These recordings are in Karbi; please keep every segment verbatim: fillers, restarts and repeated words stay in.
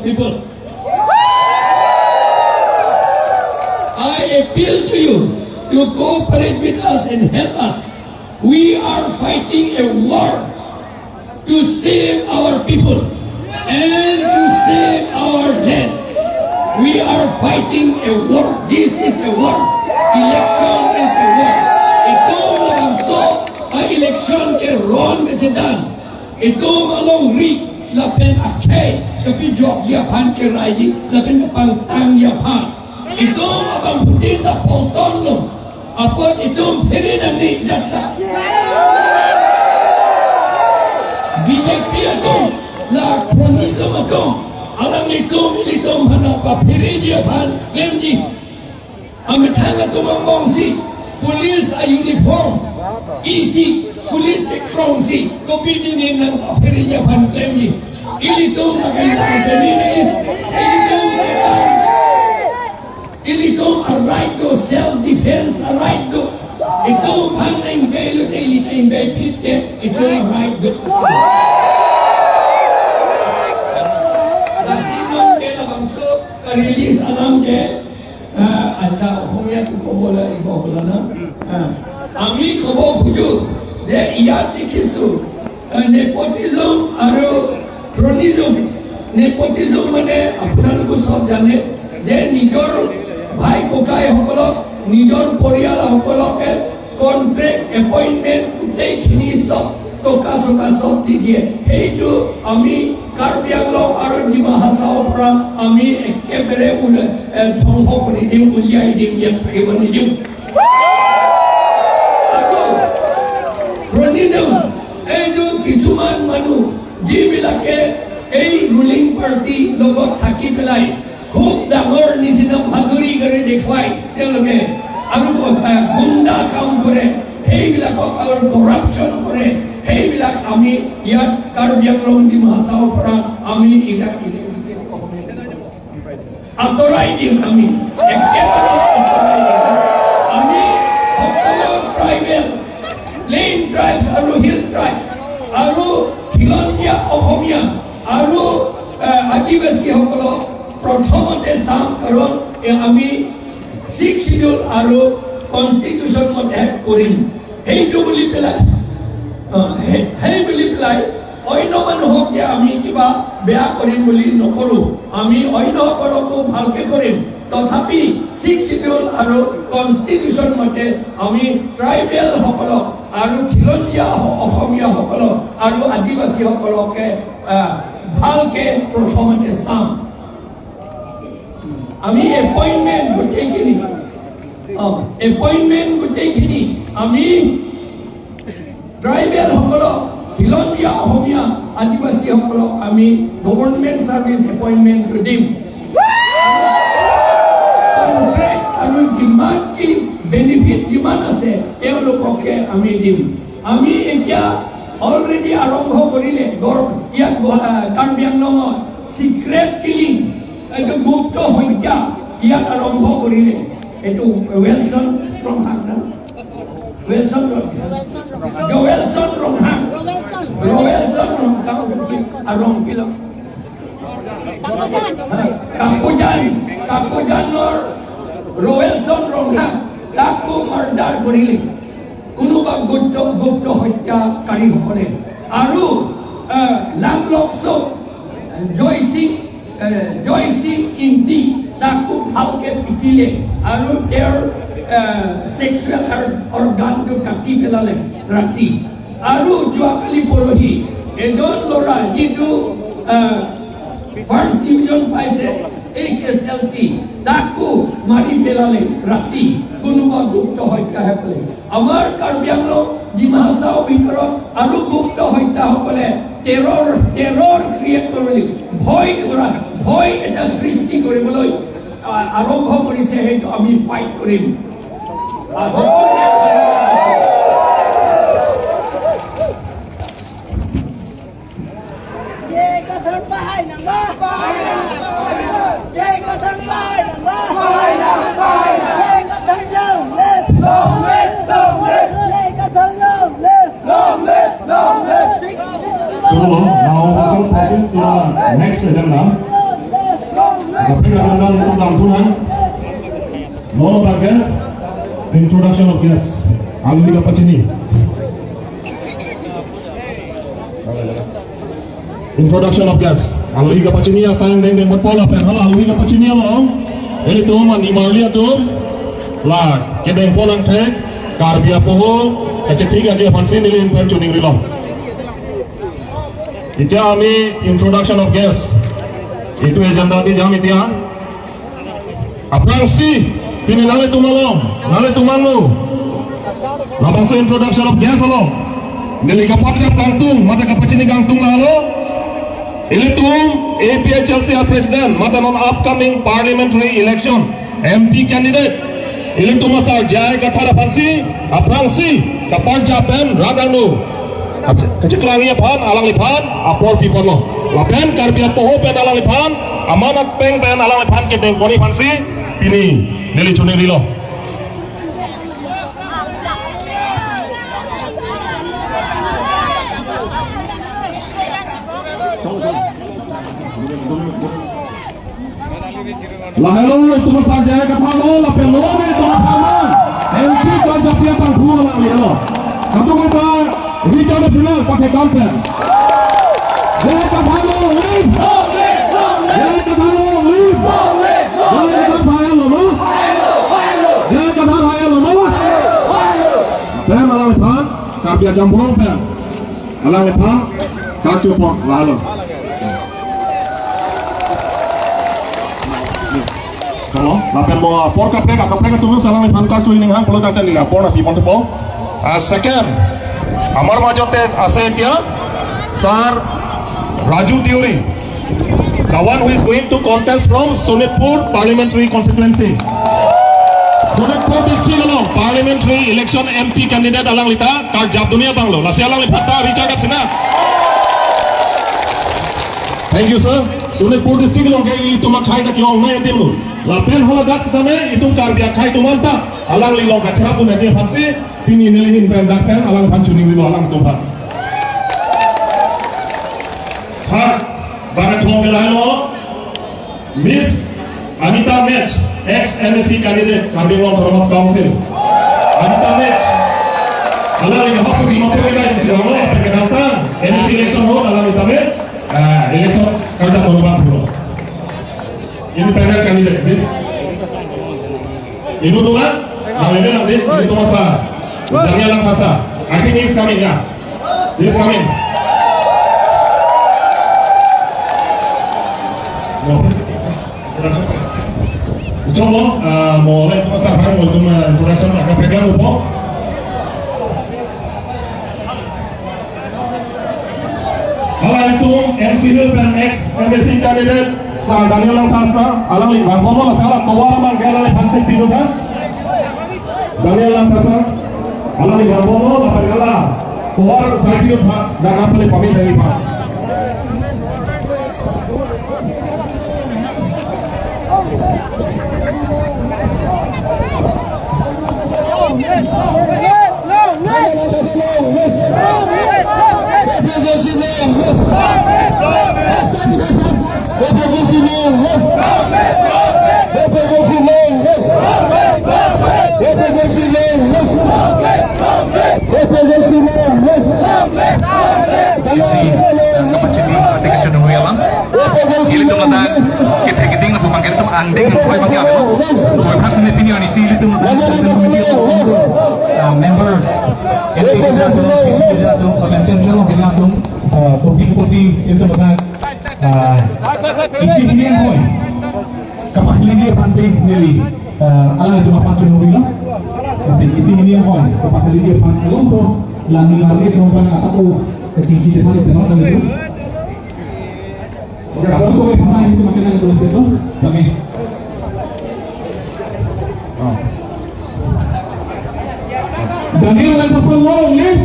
people. I appeal to you to cooperate with us and help us. We are fighting a war to save our people and to save our land. We are fighting a war. This is a war. Election is a war. Itum labangso a-election ke ron kechedan. Itum alongri lapen akhei kepajokji aphan, keraiji lapen kepangtangji aphan. Itum abangphutin ta pongtonlo. Apot itum phere nangji jatra. B J P atum, la cronyism atum, alanglitum ilitum aphan kaphereji aphan klemji. Amethang atum angbongsi, police a-uniform isi, police chekrongsi, kopi dini nangkaphereji aphan klemji. Ilitum akan tangkaphere nangji. Ilitum, ilitum a-right do, self defense a-right do. Itum aphan nang belo te, ilitum belo phit ke, itum a-right do. Lasi non ke labangso release alam ke, ah, acha, Ohomia tu kobo la, iko kobo la na. Ah, ami kobo khojong je iyat likhiso, ah, nepotism aru cronyism. Nepotism mane, আপোনালোকে সব জানে যে নিজৰ ভাই ককাই সকলক, নিজৰ পৰিয়াল সকলকে contract appointment গোটেইখিনি চব টকা চকা চব দি দিয়ে। সেইটো আমি কাৰ্বি আংলং আৰু ডিমা হাছাওৰ পৰা আমি একেবাৰে উল-, এ, ধ্বংস কৰি দিম, উলিয়াই দিম, ইয়াত থাকিব নিদিম। আকৌ cronyism, এইটো কিছুমান মানুহ যিবিলাকে এই ৰুলিং পাৰ্টি লগত থাকি পেলাই খুব ডাঙৰ নিচিনা ভাদুৰি কৰি দেখুৱাই তেওঁলোকে, আৰু, আহ, গুণ্ডা কাম কৰে, সেইবিলাকক আৰু কৰাপশ্যন কৰে, সেইবিলাক আমি ইয়াত কাৰ্বি আংলং ডিমা হাছাওৰ পৰা আমি ইৰাক ইৰাক আঁতৰাই দিম আমি, একেবাৰে আঁতৰাই দিম। আমি সকলো ট্ৰাইবেল, প্লেইন ট্ৰাইবছ আৰু হিল ট্ৰাইবছ আৰু খিলঞ্জীয়া অসমীয়া আৰু, আহ, আদিবাসীসকলক প্ৰথমতে চাম, কাৰণ এ আমি ছিক্স শ্বিডিউল আৰু কনষ্টিটিউশ্যন মতে কৰিম। সেইটো বুলি পেলাই, অ, সেই, সেই বুলি পেলাই অন্য মানুহক যে আমি কিবা বেয়া কৰিম বুলি নকৰো। আমি অন্যসকলকো ভালকে কৰিম। তথাপি ছিক্স শ্বিডিউল আৰু কনষ্টিটিউশ্যন মতে আমি ট্ৰাইবেলসকলক আৰু খিলঞ্জীয়া অ-, অসমীয়াসকলক আৰু আদিবাসীসকলকে, আহ, ভালকে প্ৰথমতে চাম। আমি এপইণ্টমেণ্ট গোটেইখিনি, অ, এপইণ্টমেণ্ট গোটেইখিনি আমি ট্ৰাইবেলসকলক, খিলঞ্জীয়া অসমীয়া আদিবাসীসকলক আমি গভৰ্ণমেণ্ট চাৰ্ভিচ এপইণ্টমেণ্টটো দিম। কণ্ট্ৰেক্ট আৰু যিমান কি বেনিফিট যিমান আছে তেওঁলোককে আমি দিম। আমি এতিয়া অলৰেডি আৰম্ভ কৰিলে গৰ-, ইয়াত গুৱা-, আহ, কাৰ্বি আংলঙত চিক্ৰেট কিলিং, এইটো গুপ্ত হত্যা ইয়াত আৰম্ভ কৰিলে। এইটো ৱেলছন ৰংহাং না? ৱেলছন ৰংহাং। জৱেলছন ৰংহাং। ৰৱেলছন ৰংহাং। আৰু ৰংপিলং। কাকজান, কাকজানৰ ৰৱেলছন ৰংহাং, তাকো মাৰ্ডাৰ কৰিলে কোনোবা গুপ্ত, গুপ্ত হত্যাকাৰীসকলে। আৰু, আহ, লাংলকচক জয়সিং, আহ, জয়সিং ইংতি, তাকো ভালকে পিটিলে আৰু তেওঁৰ, আহ, ছেক্সুৱেল অৰ-, অৰ্গানটো কাটি পেলালে ৰাতি। আৰু যোৱাকালি পৰহি এজন ল'ৰা যিটো, আহ, ফাৰ্ষ্ট ডিভিজন পাইছে এইচ এছ এল চি, তাকো মাৰি পেলালে ৰাতি কোনোবা গুপ্ত হত্যাসকলে। আমাৰ কাৰ্বি আংলং, ডিমা হাছাওৰ ভিতৰত আৰু গুপ্ত হত্যাসকলে টেৰ'ৰ, টেৰ'ৰ ক্ৰিয়েট কৰিলে, ভয় কৰা, ভয় এটা সৃষ্টি কৰিবলৈ, আ-, আৰম্ভ কৰিছে, সেইটো আমি ফাইট কৰিম। আ, সকলোৱে J Kathar pahai nang ba? J Kathar pahai nang ba? J Kathar long live! Long live! Long live! J Kathar long live! Long live! Long live! Six February. Hello, now also present to the next agenda. Aphi kadang dam pun hai. Nono bangke introduction of guest. Alohi kapachini. Introduction of guest. Alohi kapachini asai dengdeng bot pola pen hala alohi kapachini along. Ilitum andi marli atum. La kedeng polang thek. Karbi apoho. Kachethik aje aphansi neli ingpen chuning rilo. Itya ami introduction of guest. Itum agenda di jam itya. Aphrangsi, pini nanglitum along, nanglitum angno. Labangso introduction of guest along. Neli kaparjap kangtung, mate kapachini kangtung lalo. Ilitum A P H L C a president, mate non upcoming parliamentary election, M P candidate. Ilitum asar J I Kathar aphansi, aphrangsi, kaparjap pen rat angno. Kache-, kacheklang aphan, alangliphan, apor piponlo. Lapen Karbi apoho pen alangliphan, aman ateng pen alangliphan kedeng pon aphansi, pini, neli chuning rilo. Lahelo itum asar J I Kathar lo, lapen lo ne itum aphan M P Karjapia Tangkhul alanglilo. Kadokave ta Richard Final pakai kampen. J I Kathar long live! J I Kathar long live! J I Kathar bhai lo ma? J I Kathar bhai lo ma? Pen alangliphan, Karbi Anglong pen. Alangliphan, kachopon, lalo. Halo, lapen mo, apor kaprek, kaprek atum alangliphan kacho ining hang, pulo tangte nila, apor na pipon tepo. Ah, second, amar majot te ase itya, Sir Raju Deuri. The one who is going to contest from Sonitpur Parliamentary Constituency. Sonitpur District along Parliamentary Election M P candidate alangli ta karjap dunia tanglo. Lasi alangliphan ta Richard Apsina. Thank you, sir. Sonitpur District along ke itum akhai ta kelong nai adim lo. Lapen hala dak sitame itum Karbi akhai atum anta alangli along kacharap pun aja aphansi pini neli ingpen dak pen alangliphan chuning rilo alangtum aphan. Ha, bang kethom ke lahelo, Miss Anita Mech, ex M A C candidate, Karbi Anglong Autonomous Council. Anita Mech. Alangli ke hapu di mapu ke lai di sini, alo, apa ke datang? M A C election ho, alangli tame, ah, election karjap korban pulo. Independent candidate, di. Ibu Tungan, nang ini nanti, Ibu Tungan sa. Daniel Langthasa. I think he's coming, yeah. He's coming. Mo. Coba, ah, mo, like, Ibu Tungan sa, mo, itum, ah, introduction, agak pegang, Ibu. Hala itum M C Hill pen ex M A C candidate Sir Daniel Langthasa, alangli bang bomo la sala tovar mang ke alangliphan si pinu tha. Daniel Langthasa, alangli bang bomo la pagala tovar si pinu tha, dan apa le pamit dari pa. Isi, eh, kapachini, ate kachonong ri abang. Ilitum ladak kethek keding lapu bangke ilitum angdeng nangkoi bangke avelo. Koi phak sini pini ani si ilitum ladak, ah, members, M P atum, C C atum, lapen central atum, ah, kopi kosi ilitum ladak, ah, isi hini angkoi. Kapahiligi aphansi neli, eh, alanglitum aphan chonong rilo. Isi, isi hini angkoi, kapahiligi aphan alongso, la neli marli atum aphan atako, kachingki chephan ite no kali. Oke, sir. Atako aphan itu makin ada tulis itu, kami. Oh. Daniel Langthasa long live.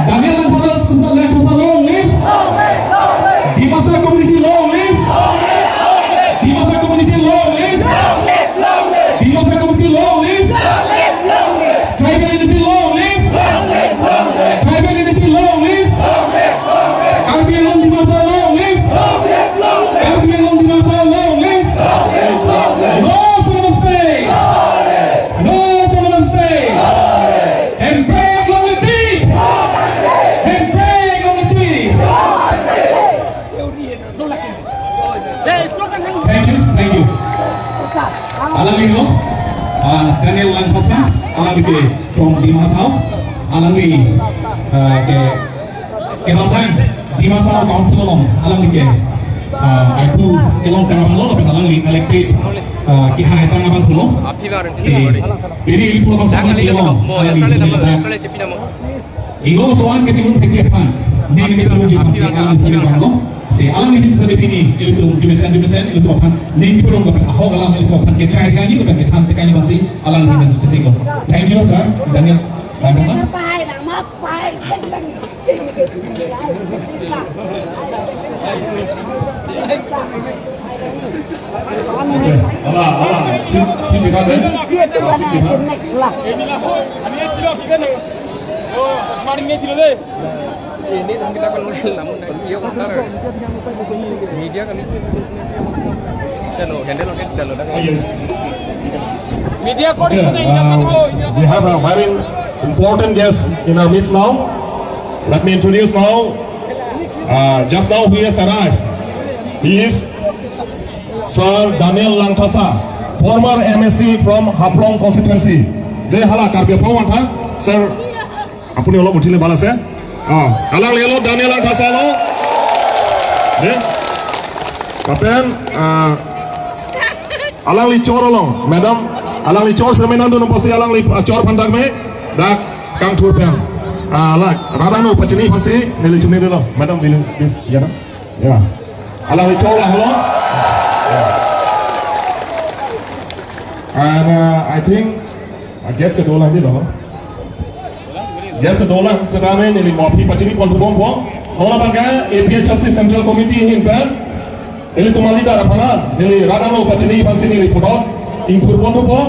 Daniel Langthasa, Langthasa long live. Dimasa community long live. Dimasa community long live. Dimasa community long live. Tribal unity long live. Tribal unity long live. Karbi Anglong Dimasa long live. Karbi Anglong Dimasa long Alangli lo, ah, Daniel Langthasa, alangli ke from Dima Hasao, alangli, ah, ke, ke Bangthang, Dima Hasao Council along, alangli ke, ah, aku kelong karabang lo, lapen alangli elected, ah, kehai tang abang pulo. Si, pini ilitum abang sama kelong, alangli ke, Ingo so-an kachinghon thekji aphan, ning kachinghonji aphan si alang pini bang lo. Si alang ini bisa pini, ilitum jumesen jumesen, ilitum aphan ning pulong aphan, ahok alam ilitum aphan kechai kani, aphan kethan tekani bang si alang ini bisa chesik lo. Thank you, sir. Daniel, Langthasa. Ala, ala, sip, sip, sip, sip. Media kami. Chalo, handle, handle, handle. Media ko. Okay, uh, we have a very important guest in our midst now. Let me introduce now. Uh, just now he has arrived. He is Sir Daniel Langthasa, former M A C from Haflong constituency. De hala Karbi Anglong vangtha, sir. Apuni olop uthile bal ase. Ah, alangli lo Daniel Langthasa lo. De. Lapen, ah, alangli chor along, madam, alangli chor semenang dun pasi alangli, ah, chor aphan dak me, dak kangthur pen. Ah, lak, radang no pachini aphan si, neli chini lo, madam, neli, please, ya na? Ya. Alangli chor la holo. Ya. And, uh, I think, uh, guest kedo lang di lo. Guest kedo lang, sedang neli mo aphi pachini pon pon pon. Non abang ke A P H L C Central Committee ahin pen, nelitum alida aphan, neli radang no pachini aphan si neli puthot ingthur pon pon.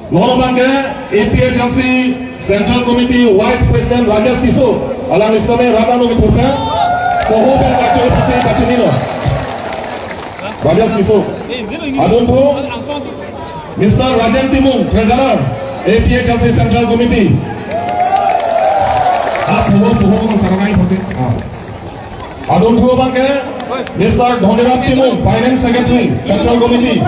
Non abang ke A P H L C Central Committee Vice President Rajesh Tisso, alangli seme radang no kethur pen, poho pen kachoi aphan si pachini lo. Rajesh Tisso. Adunthu, Mister Rajen Timung, Treasurer, A P H L C Central Committee. Ah, poho, poho, man sarangai aphan si. Ah. Adunthu abang ke, Mister Dhonirap Timung, Finance Secretary, Central Committee.